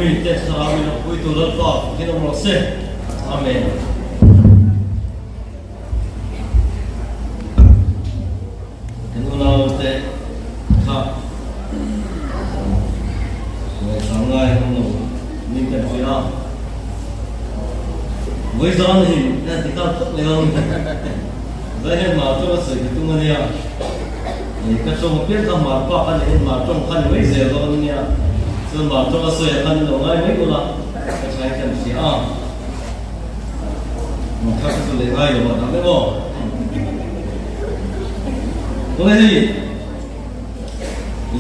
mi te thlarau in a puitu Lalpa fakin awm rawh se. Amen. Kan unaute kha ngaihsang ngai an awm lo ning kan hria a. Vawizawn hi a ti kal phawt mai ang. Zai hian mar tawng a sawi ka tum a nia. Ka tawng apiang kha mar pa kha niin mar tawng kha ni mai zel dawn a nia. Chuan mar tawng a sawi ah khan in lo ngai mai ula ka tha in kan hria a. Mar kha ka chu leh ngai lo a dang emaw. Tuna hei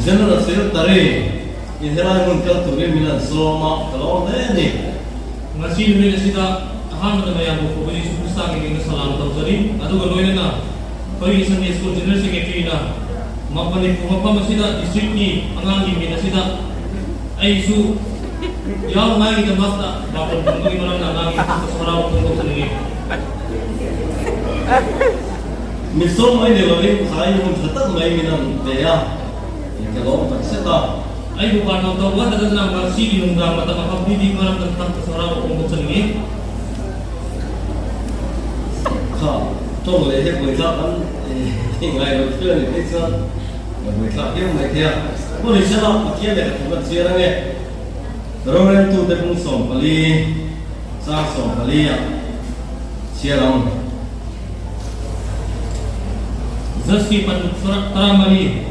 General Secretary in helai hmun kal turin min an sawm a, ka lawm hle a ni. Ngasi numin a sit a, Ahamada Maya bu Prabhu Jisu Krista nge nge salam to zari aduga loina na Khoi Sunday School General Secretary na Manipur mafam asida District ni angang gi min asida ai su yaw ngai gi damak ta bapon phung gi maram na angang gi phung sarau phung ko thani. Mi sawm mai ni lovin zai hun tha tak mai min an pe a, ka lawm tak zet a. Ai bu pa no to wa ta na ma si gi nung dang ma ta ma phap bi bi maram ta tak sarau phung ko thani. Kha tawng leh hi buaithlak an ngai lo thil a ni phei chuan buaithlak viau mai thei a. Hmun hi sela Pathian leh Pathian an chiar ange. Roreltute bung 14, chang 14 ah chhiar ang. Zasti pan 14.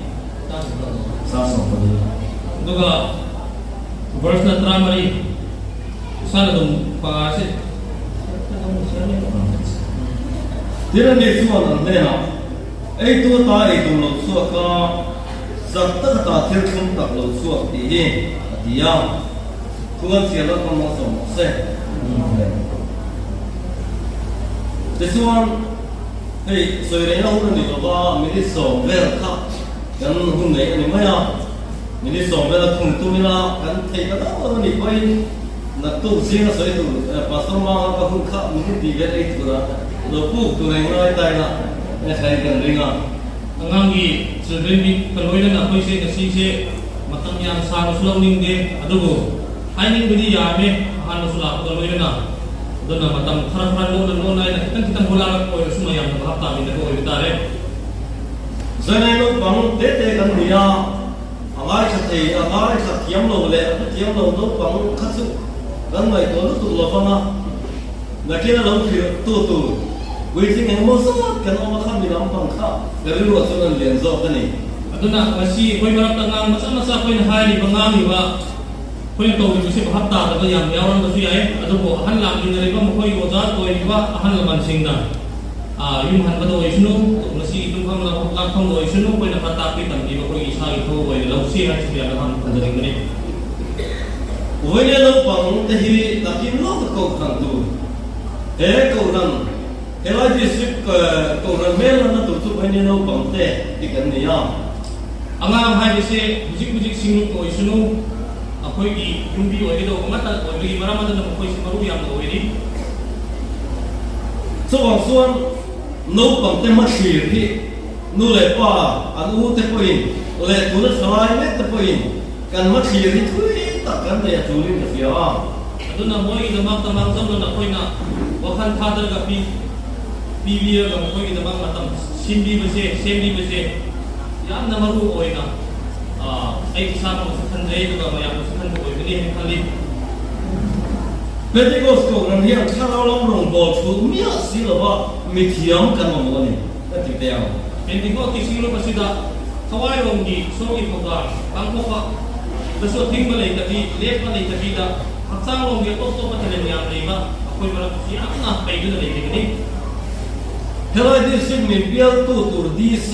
Chang 14. Aduga verse na 14. Sana dum panga se. Tin ani chuan an hnenah, Eitu ata eitur lo chhuak a, zak tak ata thil thlum tak lo chhuak tih hi a ti a. Thu an chhiar lo kha malsawm rawh se. Amen. Tichuan, hei sawi rehna hun a ni lo va, minute 10 vel kha kan hun nei a ni mai a. Minute 10 vel a thung tum ila kan thei ta deuh deuh a nih pawhin naktuk zing a sawi tur Pastor Manga ka hun kha minute tih vel ei tura lo puk tur eng ngai ta ila e thlain kan ring a. Angangi children bik ka lawi lan ah pawisa in a si che matang yan sa nu sulo ning de a dubu hai ning budi ya me a han nu sula ka lawi lan ah dona matang khara khara lo na lo na ina kitang kitang hula la oi suma yam na hapta min na ko oi ta re. Zainai naupang te te kan ni a, a ngaithla thei, a ngaithla thiam lo leh a hrethiam lo naupang kha chu kan ngaihtuah lutuk lo vang a, nakin a lo hrilh tu tur puitling engemaw zat kan awm a kha mi lampang kha ka rilruah chuan an lian zawk a ni. A tunah ngasi hawi marak ta ngang masa masa hawi na hai ri ba ngang ri ba hawi na to ri bisi ba hapta ta ba yam yaw ram ba su yai a du bo a han lam ri na ri ba ma hawi oza toi ri ba a han laman sing na. A yum han va dawi sunu, ngasi tum kham la lak kham dawi sunu koi na kha tak pi tam pi ba koi isa i tho oi lo si han si ya ham khan jing mani. Vawinia naupang te hi takin lawk a kohhran tur he kohhran helai district kohhran hmel lanna tur chu vawinia naupang te hi kan nei a. Angang hai ni se bujik bujik singlung ka oi sunu a khoi ki yumbi oi ge do ngat a oi ri maram a na khoi si maru yam na oi ri. Chuvang chuan naupangte hmathlir hi nu leh pa an u te pawhin leh tuna thalai mek te pawhin kan hmathlir hi thui tak kan nei a tulin ka hria a. A tuna mawi i damak tamang zawm lo na khawina wakhan tha dar ka pi pi vi a gang khawi i damak matam sim bi ba se sem bi ba se yam na maru awina ai isa pang su khan jai duga mayam su khan oi bani hen khali. Pentecost Kohhran hian thlarau lam rawngbâwl thu miah si lova mithiam kan awm a ni, ka ti teh ang. Pentecost tih sing lawk a si dah. Thawai rawng gi sawng i thawk a, kang thawk a, Joshua thing va lei ta ti, lek va lei ta ti dah. Hakchang rawng gi a tawp tawp a talent yam lei va, a khawi va rak chiang na pei dun a lei thei ka ni. Helai district min bialtu tur DC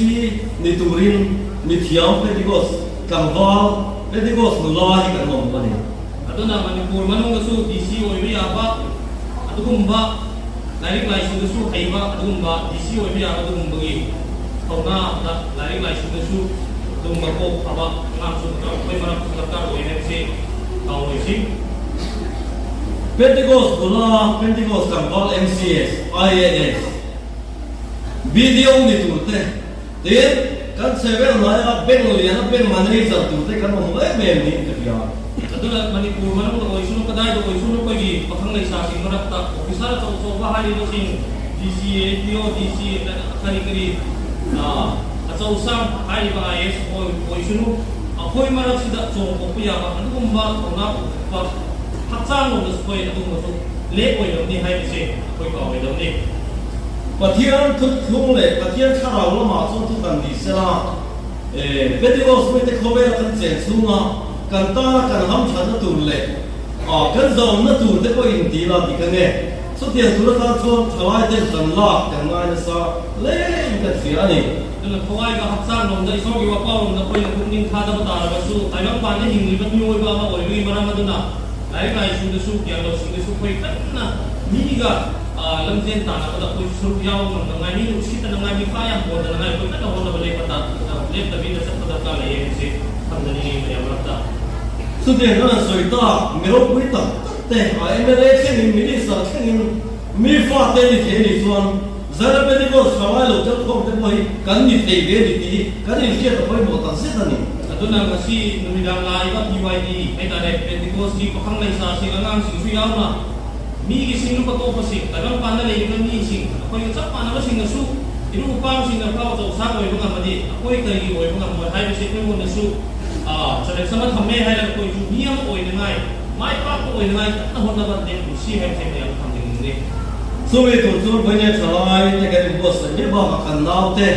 ni turin mithiam Pentecost tlangval, Pentecost nula hi kan awm a ni. A tunah Manipur manunga chu DC awih aba a duhum ba, Lairik Laisu te chu hei ba a duhum ba, DC awih aba duhum ba gi thona da Lairik Laisu te chu duhum ba pawh aba ngang chu ka khawi marak chu sarkar awih hem se kau awih si. Pentecost nula, Pentecost tlangval MCS, IAS, BDO ni tur te Tin, kan chhe vel hnaia bank liana bank manager turte kan awm em em niin ka hria. Aduna Manipur manungda ꯑꯣꯏꯁꯅꯨ ꯀꯗꯥꯏꯗ ꯑꯣꯏꯁꯅꯨ ꯑꯩꯈꯣꯏꯒꯤ ꯄꯥꯈꯪ ꯂꯩꯁꯥꯁꯤꯡ ꯃꯔꯛꯇ ꯑꯣꯐꯤꯁꯥꯔ ꯑꯆꯧ ꯑꯆꯧꯕ ꯍꯥꯏꯔꯤꯕꯁꯤꯡ ꯗꯤ ꯁꯤ ꯑꯦ ꯗꯤ ꯑꯣ ꯗꯤ ꯁꯤ ꯀꯔꯤ ꯀꯔꯤ ꯑꯆꯧ ꯑꯁꯥꯡ ꯍꯥꯏꯔꯤꯕ ꯑꯥꯏ ꯑꯦꯁ ꯑꯣꯏꯁꯅꯨ ꯑꯩꯈꯣꯏ ꯃꯔꯛꯁꯤꯗ ꯆꯣꯡꯊꯣꯛꯄ ꯌꯥꯕ ꯑꯗꯨꯒꯨꯝꯕ ꯊꯧꯅꯥ ꯄꯨꯊꯣꯛꯄ ꯍꯛꯆꯥꯡ ꯂꯣꯝꯗꯁꯨ ꯑꯩꯈꯣꯏ ꯑꯗꯨꯒꯨꯝꯕꯁꯨ ꯂꯦꯞꯑꯣꯏꯗꯕꯅꯤ ꯍꯥꯏꯕꯁꯦ ꯑꯩꯈꯣꯏ ꯀꯥꯎꯔꯣꯏꯗꯕꯅꯤ Pathian thuthlung leh Pathian thlarau lamah chuan thu kan ni sela. Pentecost mite khawvela kan chen chhunga kan tana kan hamthatna tur leh kan zawnna tur te pawh in ti la ti ka nge. Chutiang tur atan chuan thalai ten kan lak kan ngai nasa hle in kan hria a ni. Tuna khawngai ka hak chang lawm da i sawr kiwa pau lawm da pawhin a kum ning tha dam ta rava su Taibang pan te hing riva hniawi ba ma awi ri maram aduna lai lai su te su kiang lo sing te su khoi kan na mi ga lam zen ta na da khoi sur yaw ngam na ngai mi nu si ta na ngai mi fa yang bon na ngai khoi kan na hon na le pata le ta bi na sa ta ka le ye se tham da ni ni ya ma ta. Chutiang kan han sawi ta mi ropui tak tak te a MLA thlengin minister thlengin mi fa te ni thei ni chuan Zara Pentecost thalai lo tel khawm te pawh hi kan ni thei ve ni tih hi kan inhriat a pawimawh tak zet a ni. Aduna ngasi numidang lai va PYD hei ta le Pentecost hi pakhang lei sa sing angang sing sui au na mi ki sing lupa to pa sing taibang pan na lei ka mi sing akhoi ka chap pa na ba sing na su inu upang sing na phau chau sang oi banga madi akhoi kari ki oi banga moi hai ba se khoi mon na su a chalek sama thamme hai la koi chu niam oi na ngai mai pa ko oi na ngai na hon na ba de si hai se me ang tham ding ni. Chumi tur chu Vawine thalai te kan inbuatsaih mai bakah kan naute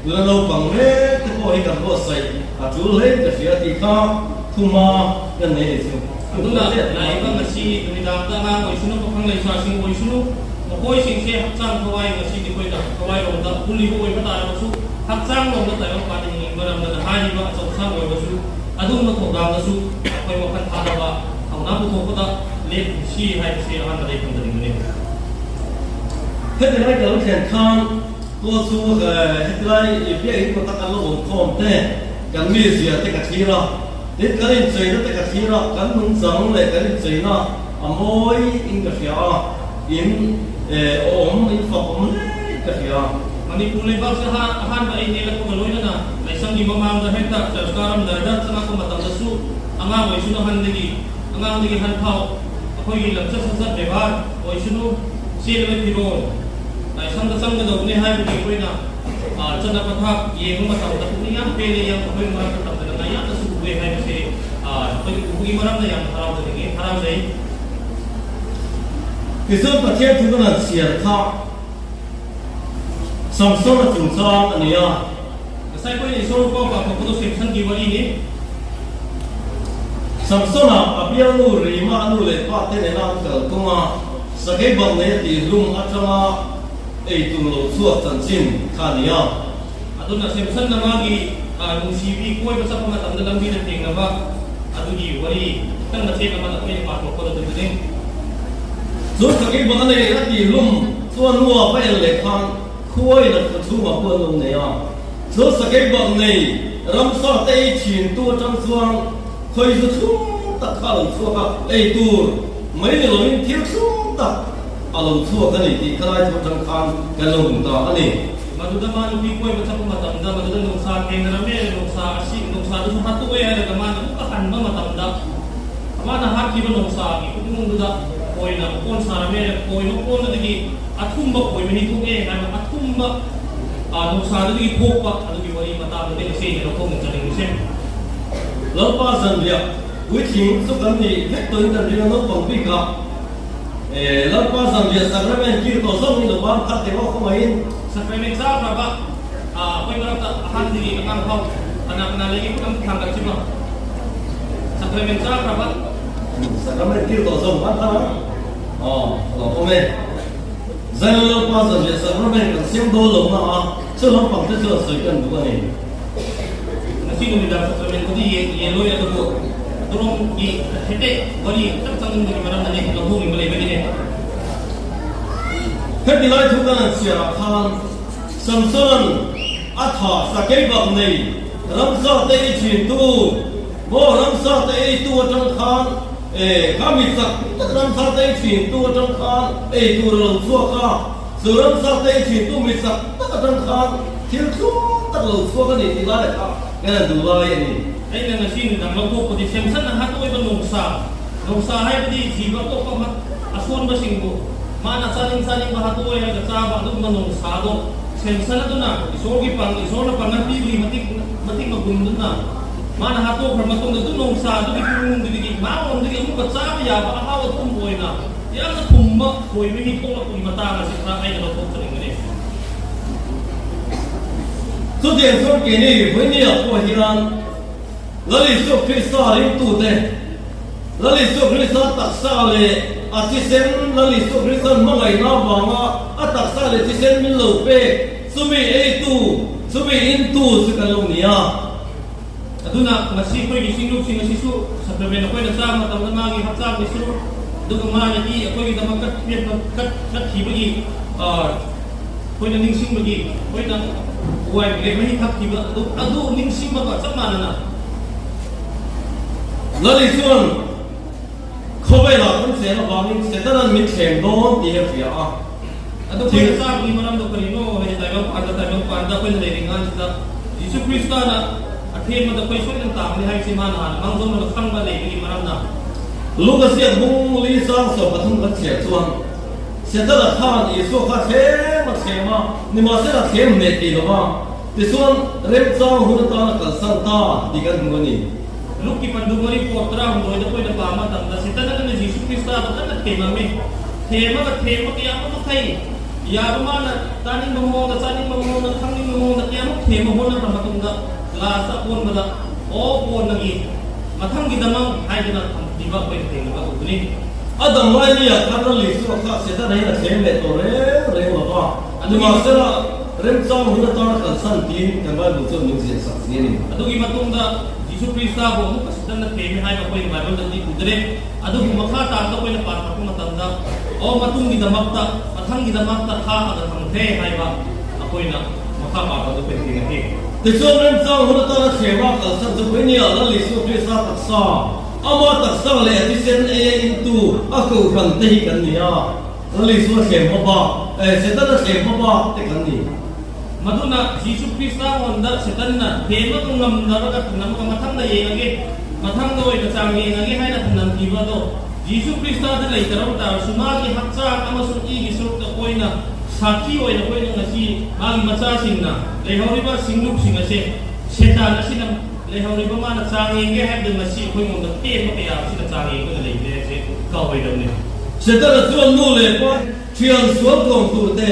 tuna naupang mek te pawh hi kan buatsaih a tul hle in ka hria tih kha thuma kan nei ni chu. Tuna lai va ngasi tumidang ta nga awisunu pakhang leisa sing awisunu makoi sing se hakchang thawai ngasi ti khoi da thawai rom da puli ho oi pata ra su hakchang rom da taibang pa ding ing baram da hai ba chau sang oi ba su adum ma thogam da su khoi ma khan tha da ba thawna pu tho ko da le si hai se han da dei phang da ding ni. Heti lai ka lo thlen khan tual chu heti lai biakinn kawta kan lo awm khawm te kan mi zia te ka thlir a, tin kan incheina te ka thlir a, kan nungchang leh kan incheina a mawi in ka hria a, in awm in fak awm hle in ka hria. Manipur lei bak se ha a han va ei nel a kawng a lawi nana Laisang gi mamang da heta church karam dar dar changa kawng a tam da su anga ngoi sunu han degi angang degi han phau a khoi gi lam chat chat chat bevar oi sunu sel mai phirawn Laisang da chang ga do ne hai bu gi koi na a chana pathak yeng ma tam da puni yam pe le yam khoi ma ta tam da na yam da su we hai se a khoi u gi maram na yam harau da nge harau dei. Tichuan Pathian thu kan han chhiar kha Samsona chungchang a ni a. Samsona a bialnu Rima a nu leh pa te nena an kal tum a, sakei bang nei a tih hlum atanga ei tum lo chhuak chanchin kha a ni a. Aduna Samson lama gi nungsivi kawi hmasa panga tamna lambi na teng lova adugi wari tang na chek ama akhoi pa to ko da ding. Chu sakei bang a nei a tih hlum chuan nua va el leh khan Khuai la khaw chhungah pawh an lo nei a, chu sakei bak nei ramsa te ei thin tu atang chuan khawi zu thlum tak kha a lo chhuak a, ei tur mai ni loin thil thlum tak a lo chhuak a ni tih khalai thu atang khan kan lo hmu ta a ni. Madudama nupi kuai hmasa pawh matam da, Maduda nungsa theng na ram e, nungsa a si, nungsa chu ha tu e a le ka mana u ka han va matam da, amana ha khi va nungsa ki kut nung du da, kawi na kawn sa ram e, kawi no kawn na te ki A thumba kawi mani thawk e ngai ma a thumba nungsa te ki thawk pa adugi wari mata te se ni lo thawk ning chaning se. Lalpa zanriah puitling chu kan nih vek tawhin kan ring a naupang bik a, Lalpa zanriah sacrament kir tawh zawng in lo ban khat teh vak khawngaihin. Sacrament char rap a hawi maram ta a han ding i a kang hau a nak na lei i kut an thang kan chim a sacrament char rap a. Sacrament kir tawh zawng ban khat a aw a lo awm e. Zailo Lalpa zanriah sacrament kan siam dawn lo na a chu lampang te chuan sawi kan duh a ni. Nasi numidang sacrament kudi ye ye loi a tu durong i hete wari tak chang ni maram na ne lo hu ni malai bani ne. Heti lai thu kan an chhiar ah khan Samson a tha sakei bak nei ramsa te ei thin tu maw ramsa te ei tu atang khan e kha mi chak tak ramsa te ei thin tu atang khan ei tur a lo chhuak a chu ramsa te ei thin tu mi chak tak atang khan thil thlum tak lo chhuak a ni tih lai kha kan an duh lai a ni. Aina ngasi nudang ꯂꯧꯊꯣꯛꯄꯗꯤ ꯁꯦꯝꯁꯟꯅ ꯍꯥꯠꯇꯣꯛꯏꯕ ꯅꯣꯡꯁꯥ ꯅꯣꯡꯁꯥ ꯍꯥꯏꯕꯗꯤ ꯖꯤꯕ ꯑꯇꯣꯞꯄ ꯑꯁꯣꯟꯕꯁꯤꯡꯕꯨ ꯃꯥꯅ ꯆꯥꯅꯤꯡ ꯆꯥꯅꯤꯡꯕ ꯍꯥꯠꯇꯣꯛꯑꯦ ꯍꯥꯏꯔꯒ ꯆꯥꯕ ꯑꯗꯨꯒꯨꯝꯕ ꯅꯣꯡꯁꯥꯗꯣ ꯁꯦꯝꯁꯟ ꯑꯗꯨꯅ ꯏꯁꯣꯔꯒꯤ ꯏꯁꯣꯔꯅ ꯄꯥꯡꯒꯜ ꯄꯤꯕꯒꯤ ꯃꯇꯤꯛ ꯃꯇꯤꯛ ꯃꯒꯨꯟꯗꯨꯅ ꯃꯥꯅ ꯍꯥꯠꯇꯣꯛꯈ꯭ꯔ ꯃꯇꯨꯡꯗ ꯑꯗꯨ ꯅꯣꯡꯁꯥ ꯑꯗꯨꯒꯤ ꯄꯨꯛꯅꯨꯡꯗꯨꯗꯒꯤ ꯃꯥꯉꯣꯟꯗꯒꯤ ꯑꯃꯨꯛꯀ ꯆꯥꯕ ꯌꯥꯕ ꯑꯍꯥꯎ ꯑꯊꯨꯝ ꯑꯣꯏꯅ ꯌꯥꯝꯅ ꯊꯨꯝꯕ ꯈꯣꯏ ꯃꯍꯤ ꯊꯣꯛꯂꯛꯄꯒꯤ ꯃꯇꯥꯡ ꯑꯁꯤ ꯈꯔ ꯑꯩꯅ ꯂꯧꯊꯣꯛꯆꯅꯤꯡꯕꯅꯤ. Chutiang chuan keini vawinia pawh hian Lal Isua Krista ringtute, Lal Isua Krista taksa leh a thisen, Lal Isua Krista hmangaihna avanga a taksa leh thisen min lo pek, chumi eitu, chumi intu chu kan lo ni a. Aduna ngasi ꯑꯩꯈꯣꯏꯒꯤ ꯁꯤꯡꯂꯨꯞꯁꯤꯡ ꯑꯁꯤꯁꯨ ꯁꯥꯀ꯭ꯔꯃꯦꯟ ꯑꯩꯈꯣꯏꯅ ꯆꯥꯕ ꯃꯇꯝꯗ ꯃꯥꯒꯤ ꯍꯛꯆꯥꯡꯒꯤ ꯁꯔꯨꯛ ꯑꯗꯨꯒ ꯃꯥꯅ ꯏ ꯑꯩꯈꯣꯏꯒꯤꯗꯃꯛ ꯀꯠꯈꯤꯕꯒꯤ ꯑꯩꯈꯣꯏꯅ ꯅꯤꯡꯁꯤꯡꯕꯒꯤ ꯑꯩꯈꯣꯏꯅ ꯋꯥꯏꯟ ꯒ꯭ꯔꯦꯞ ꯃꯍꯤ ꯊꯛꯈꯤꯕ ꯑꯗꯨ ꯑꯗꯨ ꯅꯤꯡꯁꯤꯡꯕꯒ ꯆꯞ ꯃꯥꯟꯅꯅ. Lal Isuan khawvelah kan chen avangin Setanan min thlem dawn tih hi a hria a. ꯑꯗꯣ ꯑꯩꯈꯣꯏꯅ ꯆꯥꯕꯒꯤ ꯃꯔꯝꯗꯣ ꯀꯔꯤꯅꯣ ꯍꯥꯏꯗꯤ ꯇꯥꯏꯕꯪꯄꯥꯟꯗ ꯇꯥꯏꯕꯪꯄꯥꯟꯗ ꯑꯩꯈꯣꯏꯅ ꯂꯩꯔꯤꯉꯥꯟꯁꯤꯗ ꯖꯤꯁꯨ ꯈ꯭ꯔꯤꯁꯇꯅ ꯑꯊꯦꯝꯕꯗ ꯑꯩꯈꯣꯏ ꯁꯣꯏꯗꯅ ꯇꯥꯕꯅꯤ ꯍꯥꯏꯕꯁꯤ ꯃꯥꯅ ꯍꯥꯟꯅ ꯃꯥꯡꯖꯧꯅꯅ ꯈꯪꯕ ꯂꯩꯕꯒꯤ ꯃꯔꯝꯅ. Luka ziak bung li chang 13 kan chhiar chuan Setana khan Isua kha thlem a thlem a, nimahsela thlem hneh thei lo va, tichuan remchang hun atana kalsan ta tih kan hmu a ni. Luki pandumari potra hundoida koina pama tamda Setana kana Jisu Krista do kana themame thema ka thema kya ma khai ya ma na taning mamo da chaning mamo da khangning mamo da kya ma thema hona pramatung da la sa pon ba da o pon nagi mathang gi damang haidana thamdiba koi thema ba ubni. A dam lai ni ah khan Lal Isua kha Setana hian a thlem leh tawh reng reng lo va, nimahsela remchang hun atana kalsan tiin kan Bible chuan min ziah sak si a ni. Adugi matungda Jisu Krista bu amuka Setana theme haiba koina Bible da ti udre adubu makha ta da koina pa thaku matamda o matungi damakta mathangi damakta tha aga thangthe haiba akoina makha pa pa do pe thinga hi. Tichuan remchang hun atana thlema kalsan chu Vawinia Lal Isua Krista taksa ama taksa leh a thisen ei a intu a kohhran te hi kan ni a, Lal Isua thlem hmaba eh Setana thlem hmaba te kan ni. Maduna Jisu Krista ngonda Setanna thema ka ngam naraga thanam ka mathang da yengage mathang da oi ka chang yengage haina thanam kiba do Jisu Krista da leitaro ta sumagi hakchang amasung igi suruk da koina sakhi oina koina ngasi magi macha singna lehauriba singluk sing ase Setan asina lehauriba mana chang yenge haibda ngasi khoi ngonda thema ka ya sina chang yeng ka leite se ka hoidamne. Setana chuan nu leh pa thian sual kawm tur te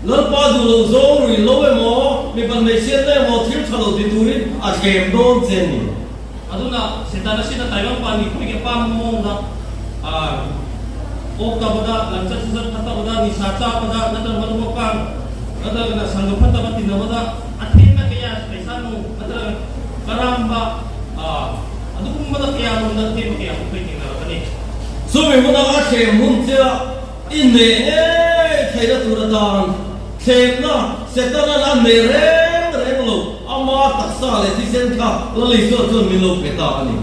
Lalpa duh lo zawng rui lo emaw, mi pan hmeichhiatna emaw thil tha lo ti turin a thlem dawn che a ni. Aduna Setana sina Taiwan pa ni khuike pa mawng da awk ta bada lamchat sazat phata bada nisa cha bada natar maru mapang natar sangga phata ba tina bada athenna kaya paisa nu natar karamba adugumbada kaya munda thema kaya khoi tingnarakani. Chumi huna a thlem hun che a i hneh ngei theihna tur atan thlemna Setana'n a hneh reng reng lo, ama taksa leh thisen kha Lal Isua chuan min lo pe ta a ni.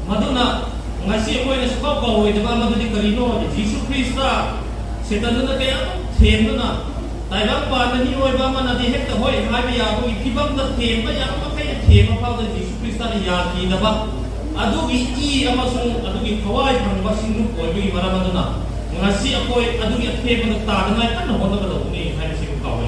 Maduna ngasi akoina sukau kau oidaba madudi karino Jisu Krista Setanuna kaya themduna Taibang pa na ni oiba mana di hekta hoi haiba yabugi phibamda themba yaba makhai thema phawda Jisu Krista ni yaki daba adugi i amasung adugi thawai phangba singrup oibagi maram aduna ngasi akoi adugi athemba ta dangai kan honnagadabuni haibasi kawai.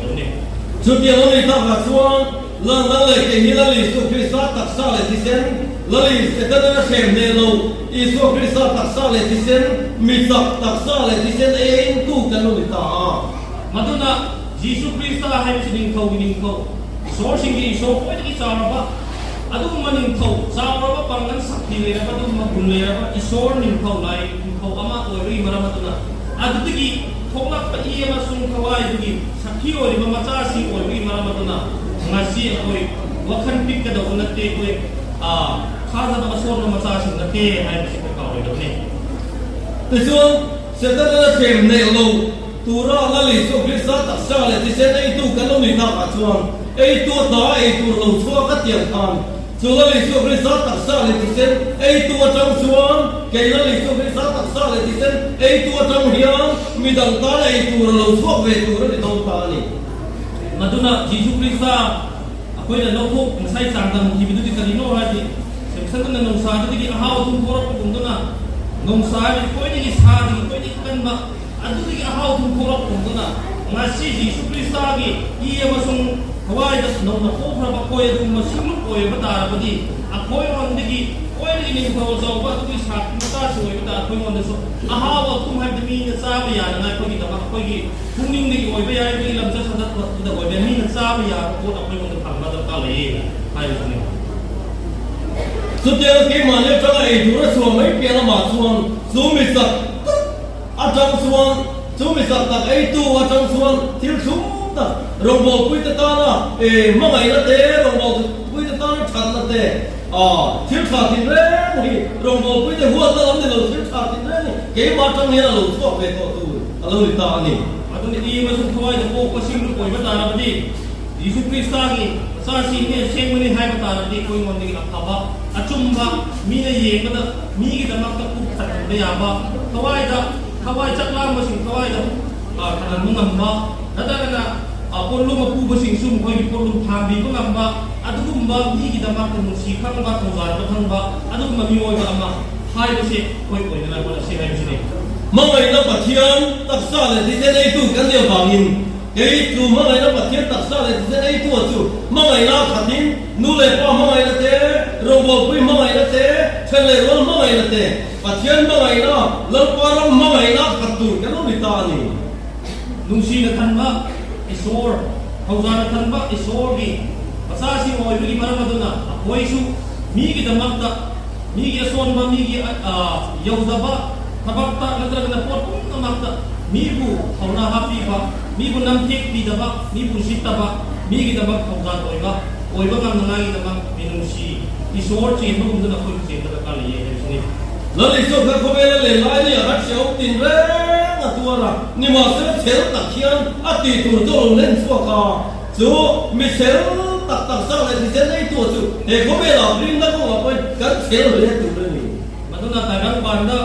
Chutiang a ni takah chuan Lal nang leh kei hi Lal Isua Krista taksa leh thisen, Lal Setana hrem hneh lo Isua Krista taksa leh thisen, mi chak taksa leh thisen ei a intu kan lo ni ta a. Maduna Jisu Krista haibasi ningthau gi ningthau Isawr singgi Isawr khwaidagi chauraba adugumba ningthau chauraba panggan sakti leiraba adugumba gun leiraba Isawr ningthau lai ningthau ama oibagi maram aduna adudagi thoklakpa i amasung thawai adugi sakhi oiriba machasing oibagi maram aduna ngasi akoi wakhan pikkadauba natte akoi thajaba asonba machasing natte haibasi koi kaoidabani. Tichuan Setana thlem hneh lo tura Lal Isua Krista taksa leh thisen eitu kan lo ni takah chuan eitu ata eitur lo chhuak a tiang khan chu Lal Isua Krista taksa leh thisen eitu atang chuan kei Lal Isua Krista taksa leh thisen eitu atang hian midang tan eitur a lo chhuak ve tur a ni dawn ta a ni. Maduna Jisu Krista akoina lawthawk ngasai changdam khibidudi karino haidi. Achhan nungsa adudagi ahau athum thawrapagumduna nungsa ꯍꯥꯏꯕꯁꯤ ꯈ꯭ꯋꯥꯏꯗꯒꯤ ꯁꯥꯗꯒꯤ ꯈ꯭ꯋꯥꯏꯗꯒꯤ ꯀꯟꯕ ꯑꯗꯨꯗꯒꯤ ꯑꯍꯥꯎ ꯑꯊꯨꯝ ꯊꯣꯛꯂꯛꯄꯒꯨꯝꯗꯨꯅ ꯉꯁꯤ ꯖꯤꯁꯨ ꯈ꯭ꯔꯤꯁꯇꯒꯤ ꯏ ꯑꯃꯁꯨꯡ ꯊꯋꯥꯏꯗ ꯅꯧꯅ ꯄꯣꯛꯈ꯭ꯔꯕ ꯑꯩꯈꯣꯏ ꯑꯗꯨꯒꯨꯝꯕ ꯁꯤꯡꯂꯨꯞ ꯑꯣꯏꯕ ꯇꯥꯔꯕꯗꯤ ꯑꯩꯈꯣꯏꯉꯣꯟꯗꯒꯤ ꯈ꯭ꯋꯥꯏꯗꯒꯤ ꯅꯤꯡꯊꯧ ꯑꯆꯧꯕ ꯑꯗꯨꯒꯤ ꯁꯥꯠ ꯃꯆꯥꯁꯤꯡ ꯑꯣꯏꯕ ꯇꯥꯔ ꯑꯩꯈꯣꯏꯉꯣꯟꯗꯁꯨ ꯑꯍꯥꯎ ꯑꯊꯨꯝ ꯍꯥꯏꯕꯗꯤ ꯃꯤꯅ ꯆꯥꯕ ꯌꯥꯅꯉꯥꯏ ꯑꯩꯈꯣꯏꯒꯤꯗꯃꯛ ꯑꯩꯈꯣꯏꯒꯤ ꯄꯨꯛꯅꯤꯡꯗꯒꯤ ꯑꯣꯏꯕ ꯌꯥꯏ, ꯑꯩꯈꯣꯏꯒꯤ ꯂꯝꯆꯠ ꯁꯥꯖꯠꯇ ꯑꯣꯏꯕ ꯌꯥꯏ, ꯃꯤꯅ ꯆꯥꯕ ꯌꯥꯕ ꯄꯣꯠ ꯑꯩꯈꯣꯏꯉꯣꯟꯗ ꯐꯪꯕ ꯗꯔꯀꯥꯔ ꯂꯩꯌꯦ ꯍꯥꯏꯕꯁꯤꯅꯤ. Chutiang keimahni atanga ei tura chhuah mai piah lamah chuan chu mi chak tak atang chuan chu mi chak tak eitu atang chuan thil thlum tak rawngbawlpuite tana hmangaihna te, rawngbawlpuite tana thatna te, thil tha tinreng hi rawngbawlpuite huatna lam ni lo thil tha tinreng hi keimah atang hian a lo chhuak ve tawh tur a lo ni ta a ni. Aduna i amasung thawaida pokpa singlu oiba tarabadi Jisu Kristagi ꯃꯆꯥꯁꯤꯡꯅꯤ ꯑꯁꯦꯡꯕꯅꯤ ꯍꯥꯏꯕ ꯇꯥꯔꯕꯗꯤ ꯑꯩꯈꯣꯏꯉꯣꯟꯗꯒꯤ ꯑꯐꯕ ꯑꯆꯨꯝꯕ ꯃꯤꯅ ꯌꯦꯡꯕꯗ ꯃꯤꯒꯤꯗꯃꯛꯇ ꯄꯨꯛ ꯊꯜꯍꯟꯕ ꯌꯥꯕ ꯊꯋꯥꯏꯗ ꯊꯋꯥꯏ ꯆꯥꯛꯂꯥꯝꯕꯁꯤꯡ ꯊꯋꯥꯏꯗ ꯊꯜꯍꯟꯕ ꯉꯝꯕ ꯅꯠꯇ꯭ꯔꯒꯅ ꯄꯣꯠꯂꯨꯝ ꯑꯄꯨꯕꯁꯤꯡꯁꯨ ꯃꯈꯣꯏꯒꯤ ꯄꯣꯠꯂꯨꯝ ꯊꯥꯡꯕꯤꯕ ꯉꯝꯕ ꯑꯗꯨꯒꯨꯝꯕ ꯃꯤꯒꯤꯗꯃꯛꯇ ꯅꯨꯡꯁꯤ ꯈꯪꯕ ꯊꯧꯖꯥꯟꯕ ꯈꯪꯕ ꯑꯗꯨꯒꯨꯝꯕ ꯃꯤꯑꯣꯏꯕ ꯑꯃ ꯍꯥꯏꯕꯁꯤ ꯑꯩꯈꯣꯏ ꯑꯣꯏꯅꯉꯥꯏ ꯍꯣꯠꯅꯁꯤ ꯍꯥꯏꯕꯁꯤꯅꯤ. Hmangaihna Pathian taksa leh thisen eitu kan nih avangin kei chu hmangaihna Pathian taksa leh thisen eitu a chu hmangaihna khatin nu leh pa hmangaihna te, rawngbawlpui hmangaihna te, then leh rual hmangaihna te, Pathian hmangaihna, Lalpa ram hmangaihna khat tur kan lo ni ta a ni. Nungsina thanba Isawr, Thawzana thanba Isawrgi machasing awibagi maram aduna akhoi migidamagda migi asonba migi yaudaba thabakta natragana pot pumnamakta mibu thauna hapiba mibu namthekpidaba mibu sittaba migidamag thawzan oiba oiba ngamnangagidamag minungsi Isawr chenbagumduna akhoi chenbada kaliye haibasini. Lal Isua kha khawvela leh lai ni a rat hriau tin reng a tuar a, nimahsela chel tak hian a tih tur chu a lo len chhuak a, chu mi chel tak tak sak leh thisen ei tu chu he khawvelah rinna kawngah pawhin kan chel hle tur a ni. Maduna Tairang banda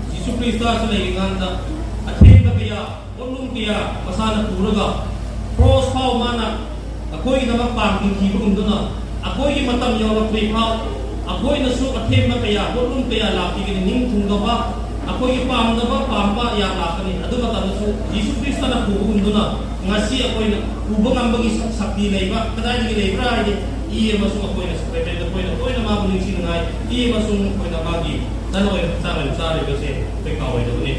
Jisu Krista chu lei nganda a themna kaya potlum kaya masana puraga cross phau mana akhoi-gidamag pang tingkhibagumduna akhoi-gi matam yaurakthri phau akhoi-nasu athemna kaya potlum kaya lakpigani ningthungdaba akhoi-gi pamdaba pamba yam lakani adu matamdasu Jisu Kristana pubagumduna ngasi akhoi-na puba ngambagi sakti leiba kadaidagi leibra haidi i amasung akhoi-na sacrament akhoi-na toina mabu ningsinangai i amasung akhoi-na magi dan oina hachang oina charibase akhoi kaoidabani.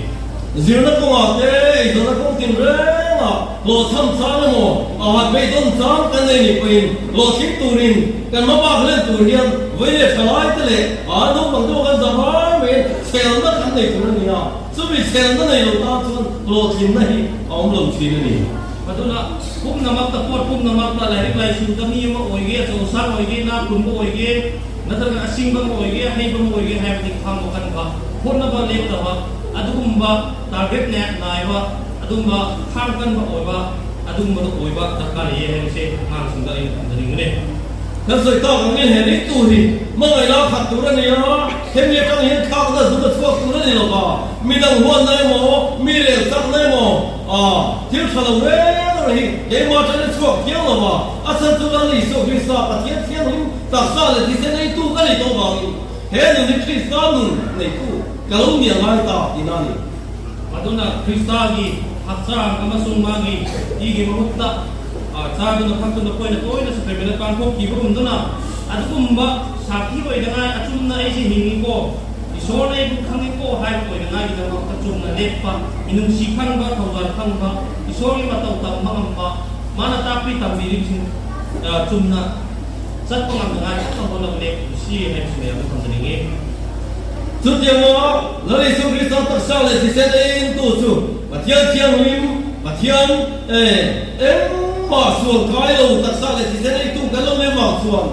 Zirna kawngah te, eizawnna kawng tin rengah hlawhchham chang emaw a hat beidawn chang kan nei nih pawhin hlawhtling turin kan hmabak len tur hian vawi leh tha lai te leh a naupang te pawh kan zah vai maiin chhelna kan nei tur a ni a, chumi chhelna nei lo tan chuan hlawhtlinna hi a awm lo thin a ni. Maduna pumnamakta pawt pumnamakta lairik laisu ta mi ama awige chosang awige na khunba awige natraga asingba ama awige aheiba ama awige haibadi khangba kanba hotnaba leptaba adugumba target ne naiba adugumba khang kanba aweba adugumbadu aweba darkar leiye haibase angangsingda aina thamjaningbane. Kan sawi tak angin he ring tur hi hmangaihna a khat tur a ni a, hemi atang hian thlakna zung a chhuak tur a ni lo va, midang huatna emaw, mi rel chakna emaw, thil tha lo reng reng hi keimah atangin a chhuak thiang lo va, a chhan chu Lal Isua Krista Pathian thianghlim taksa leh thisen eitu ka nei tawh vangin he nun hi Krista nun neitu ka lo ni a ngai ta tihna a ni. Maduna Kristagi hachang amasung magi igi mahutta chaduna thaktuna poina toina sacrament pangthokkhibagumduna adugumba sakhi oinangai achumna aisi hingiko Isorna aibu khangiko haiba oinangaigidamagta chumna leppa minungsi khangba thawzan khangba Isorgi matau tamba ngamba mana takpi tambiribsing chumna chatpa ngamnangai kanna honaba lepsi haibasi mayamda thamjaningi. Chutianga Lal Isu Krista taksa leh thisen eiintu chu Pathian Thianghlim, Pathian engmah sual kai lo taksa leh thisen eitu kan lo nei vang chuan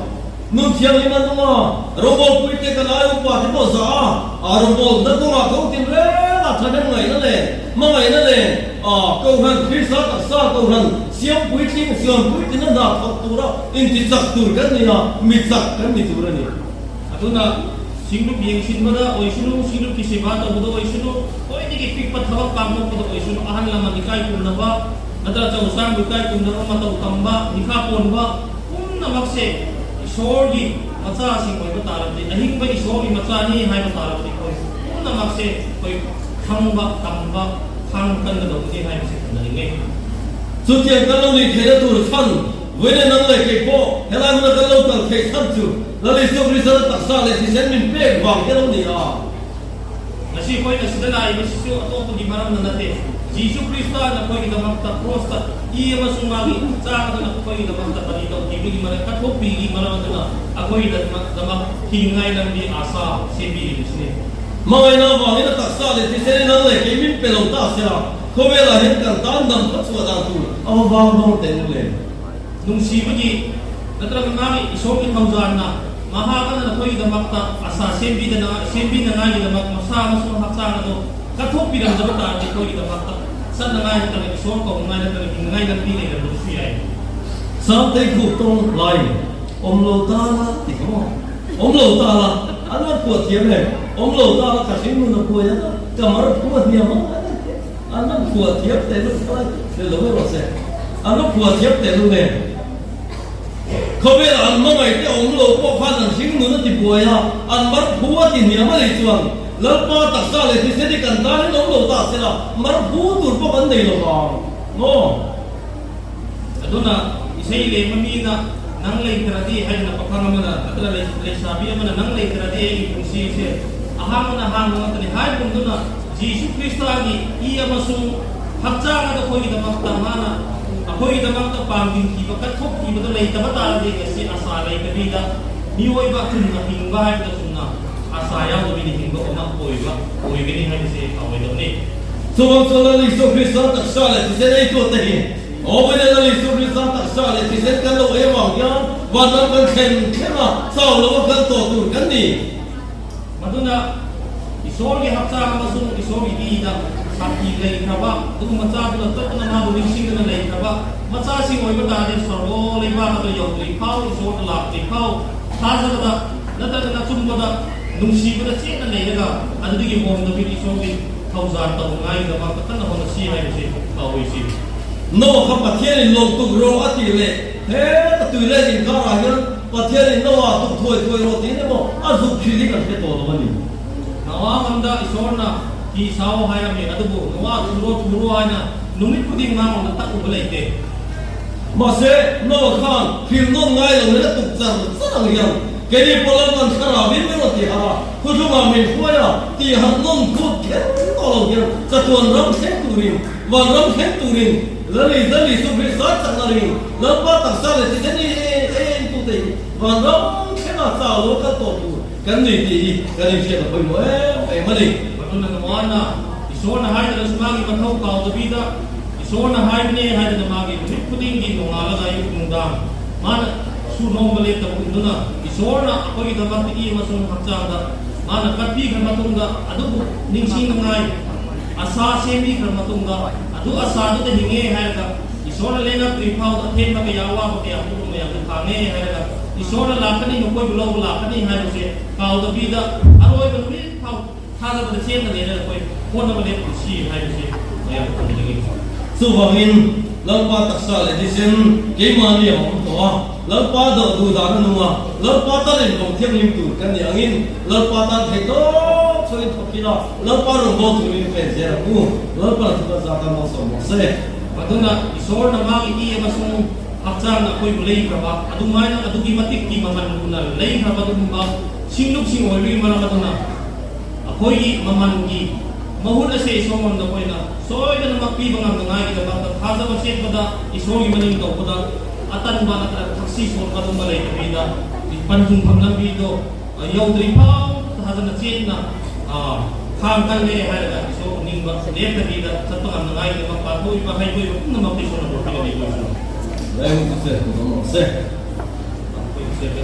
nun thianghlim an awm a, rawngbawl puite kan ai upa te pawh zah a, a rawngbawl na kawngah ko tin reng a thahnem ngaihna leh hmangaihna leh Kohhran Krista taksa Kohhran siam puitling siam puitlina hna thawk tura intichak tur kan ni a, mi chak kan ni tur a ni. Aduna singlup yengsinbada oisunu, singlupki seba tawbada oisunu, khoidagi pikpa thabak pangthokpada oisunu, ahan laman ikai khumnaba natra chausangbu ikai khumnaba matau tamba nikha ponba pumnamakse Isorgi Machasing ꯑꯣꯏꯕ ꯇꯥꯔꯕꯗꯤ ꯑꯍꯤꯡꯕ ꯏꯁꯣꯔꯒꯤ ꯃꯆꯥꯅꯤ ꯍꯥꯏꯕ ꯇꯥꯔꯕꯗꯤ ꯑꯩꯈꯣꯏ ꯄꯨꯝꯅꯃꯛꯁꯦ ꯑꯩꯈꯣꯏ ꯈꯪꯕ ꯇꯝꯕ ꯈꯥꯡ ꯀꯟꯒꯗꯧꯕꯅꯤ ꯍꯥꯏꯕꯁꯦ ꯊꯝꯖꯅꯤꯡꯉꯤ. Chutiang kan lo nih theihna tur chhan vawiin nang leh kei pawh helai hmuna kan lo kal theih chhan chu Lal Isua Krista taksa leh thisen min pek vang hi a lo ni a. Ngasi khawina sida laiba sisu atopagi maramna nate. Jisu Krista nakhoigidamakta cross-ta i amasung magi hakchang aduna akhoi-gidamakta bali tawkhibagi maram kathokpigi maram aduna akhoi-gidamak hingngai lambi asa sembiribasini. Hmangaihna avangin a taksa leh thisen in ang leh kei min pe lo ta sia, khawvelah hian kan tan dam kha chhuah dan tur a va vang dawn teh nu le. Nungsibagi natraga magi isorgi thawjanna mahakana nakhoigidamakta asa sembidana sembinangaigidamак masa amasung hakchang adu kathokpiramdaba tardi akhoi-gidamakta chatnangai natraga isor kongngai natraga hingngai lambi leirambasu yai. Sangtei khup tawng lai awm lo ta la ti kha maw? Awm lo ta la, an rawn phuah thiam em? Awm lo ta la, ka hring nun a phuai a, ka mar phu a hniam ang an ti. An rawn phuah thiam teh lul kha lai leh lo erawh se. An rawn phuah thiam teh lul em? Khawvelah an hmangaih te awm lo pawh khan an hring nun a ti buai a, an mar phu a ti hniam a nei chuan Lalpa taksa leh thisen hi kan tanin awm lo ta se la, mar phu tur pawh kan nei lo vang maw? Aduna isei leh mamina nang lei theradi haidana pakhang amana atra lei leisabi amana nang lei theradi ei pungsi se ahang mana hang nang tani hai pungduna Jisu Krista gi i amasung hakchang ada khoi damak ta mana akhoi damak ta pangding khiba ka thok khiba to lei taba ta de ngasi asa lei kabida mi oi ba chunna hingba hai da chunna asa yaw do bi hingba oma oi ba oi gani hai se awai do ni. Chuvang chuan Lal Isua Krista taksa leh thisen ei tuah te hi Awmawina Lal Isua Krista taksa leh thisen kan lo ei avang hian vanram kan thlen thleng a, chau lo a kal tawh tur kan ni. Maduna Isorgi hakchang amasung Isorgi i da sakhi lei khraba du macha du topna ma bu ning sing na lei khraba macha sing oi ba ta de sorgo lei ba ka yo li phau isor la li phau tha za da na ta na chum ba da nung si ba da che na lei ga adu gi hom da bi isorgi thawzan tawhngai damak ta kan hona si hai si kawi si. Noah kha Pathianin lawm tuk rawh a tih leh heta tui let inkarah hian Pathianin Noah tuk thuai thuai rawh tiin emaw a zuk thin hi kan hre tawh lo a ni. Noah ngamda i sawrna hi sau hai a mi adubu Noah thuro thuro aina numit puding mang awna tak upa lei te. Mahse Noah khan thil nawn ngai lo in a tuk char char ang hian Keini pawh Lalpan thlarau in min rawn ti harh a, khuthlungah min hruai a, tih harh nawn phut kher tawh lo hian chatuan ram thleng turin, van ram thleng turin Lali Lali chu Krista chakna ringin Lalpa taksa leh thisen hi en tute hi van ram thlenga chau lo kal tawh tur kan ni tih hi kan inhriat a pawimawh em em a ni. Patuna Nawana, I sawn a hai ta Lasmagi Mathau Kau Davida, I sawn a hai ne hai ta Namagi Rit Puding Gi Nongala Ga Yuk Nungdang Mana Su Nong Bale Ta Punduna I sawn a Akoi Damak Ti I Masung Hakchang Da Mana Katpi Khan Matung Da Adu Ningsing Ngai Asa Semi Khan Matung Da Adu Asa Du Ta Hinge Hai Ka I sawn a Lena Tri Phau Da Then Ma Ka Yawa Ma Ka Ya Pu Ma Ya Ku Kha Nge Hai Ka I sawn a Lakani Nukoi Bu Lo Lakani Hai Bu Se Kau Da Bi Da Aroi Ba Nui Phau Thazabada chen leh na khawi hawtnaba leh si haibasi mayam thamjani. Chuvangin Lalpa taksa leh thisen keimahni a awm tawh a, Lalpa doh duh dan a nung a, Lalpa tan inbawm thianghlim tur kan nih angin Lalpa tan theih tawp chhuahin thawk ila, Lalpa rawn bawl turin pen zel ang u. Lalpa na thuka zat a malsawm rawh se. Maduna i sawr na mang i em a sung hakchang na khawi lei kha ba adu ngai na adu ki matik ki maman lu na lei kha ba du ba singluk sing oi ri mara maduna akhoi maman gi mahun ase isongon da koina soi da makpi bangam da ngai da bang da thaza ba set ba da isongi maning to ba da atan ba na thaksi son ba dum ba lei ta da pan hung pham lam bi do yau dri phau thaza na chen na a khang kan le hai da iso ning ba le ta bi da chat bangam da ngai da bang pa thoi ba hai koi ba na makpi son na bo pi le ko Lai hun chu che, ku dawm rawh se. Koi se be.